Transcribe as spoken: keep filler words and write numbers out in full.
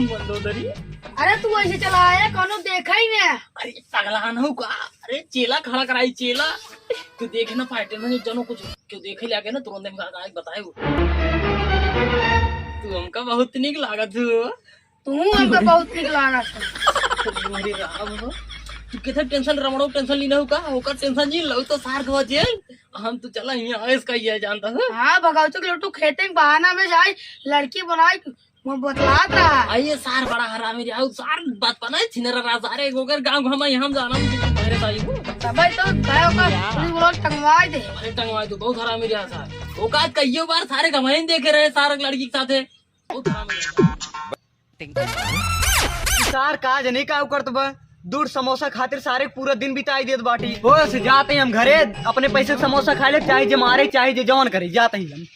मंदोदरी। अरे तू ऐसे चला आया, कौनो देखा ही नहीं। अरे पगलान हो का? अरे चेला खड़ा कराई, चेला। तू देखे ना पाए, टेंशन जनो कुछ क्यों देखे ले आगे ना, तुरंत हमका आके बताए वो। तू हमका बहुत निक लागत हो। तू हमका बहुत निक लागत हो। अरे राम हो। तू कितना टेंशन, रमणो टेंशन लीना हो का? ओकर टेंशन जी लो तो सार गवा जेल। हम तो चला यहाँ आइस का ये जानता है। हाँ, भगाऊ चुक लोटू खेते के बहाना में जाए, लड़की बनाए, वो बतलात रहा। आ ये सार बड़ा हरामी रहा, उ सार बचपना ही छिनर रहा, सारे ओकर गांव घमा हम जाना नहीं, तू पहले साई हो। तबे तो गयो का, या। पुलिस वाला टंगवाए दे। अरे टंगवाए दो, बहुत हरामी रहा सार। ओकात कहियो बार सारे घमाइन देखे रहे सार लड़की के साथे। बहुत हरामी रहा। सार का जनी का करत बा, दूर समोसा खातिर सारे पूरा दिन बिताई देत बाटी। ओ से जाते ही हम घरे, अपने पैसे से समोसा खा ले, चाहे जे मारे, चाहे जे जवन करे, जाते ही हम।